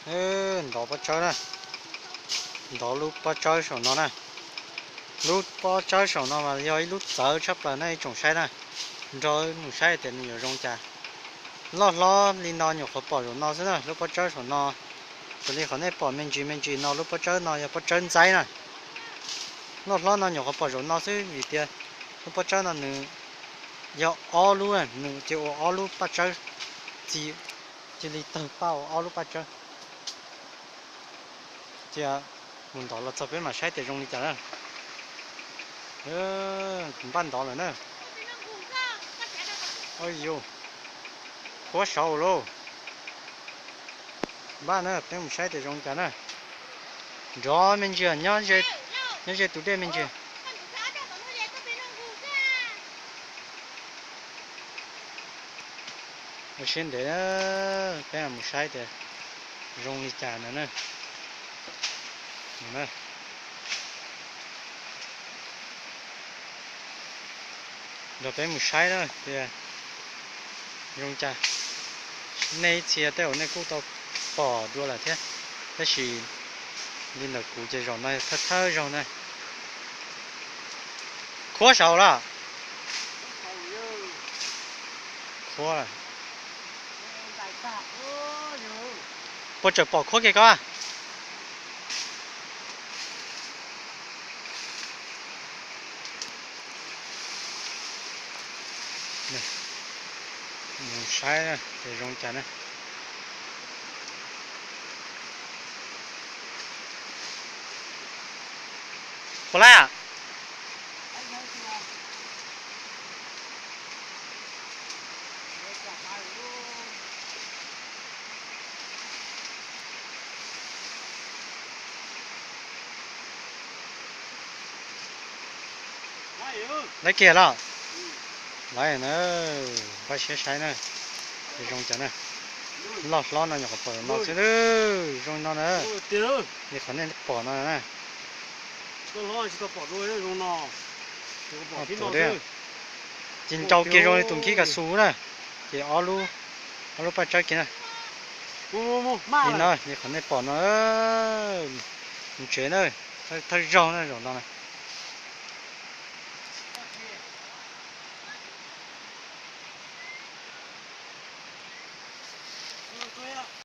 Ntov pob tsawb na, ntov lub pob tsawb saum no na. Lub pob tsawb saum no mas yog ib lub txawv tshaj plaws na ib tsoom saib na. Nrog mus saib tias nws yuav zoo cas. Loj hlob li no nyuam qhuav pom zaum no xwb na, lub pob tsawb saum no. Xws li qhov nej pom me ntsis me ntsis no lub pob tsawb no yog pob tsawb ntxaib na. Loj hlob no nyuam qhuav pom zaum no xwb vim tias lub pob tsawb no nws yog ob lub, nws cia ua ob lub paj tsawb, cia li tawg paj ua ob lub paj tsawb. Cia mus ntov los txog peb mam saib tias zoo li cas na. Npaj ntov lawm na. Yu, khuab saud lauj. Npaj na, peb mus saib tias zoo cas na. Nrov me ntsis, nyob ze tus dej me ntsis. Ua siab ntev, peb mus saib tias zoo li cas no na. Nrog peb mus saib na tias zoo cas. Nej ib txhia tej zaum nej kuj tau pom dua lawm thiab, tab sis li ntawm kuv ces zaum no thawj thawj zaug na. Khuab saud lawm. Khuab. Puas tseem pom khuab kiag koj? Mus saib ces zoo cas na. Puas laij? Lawv kiag los. Lawv na, npaj siab saib na. Zoo cas na. Loj hlob no nyuam qhuav pom no xwb, zoo no na. Li qhov nej pom no na. Ces nrau kiag zoo li tus nkhib kav xu na. Ces ob lub paj tsawb kiag na. Li no, li qhov nej pom no. Mus tsev na, thawj zaug na zaum no na.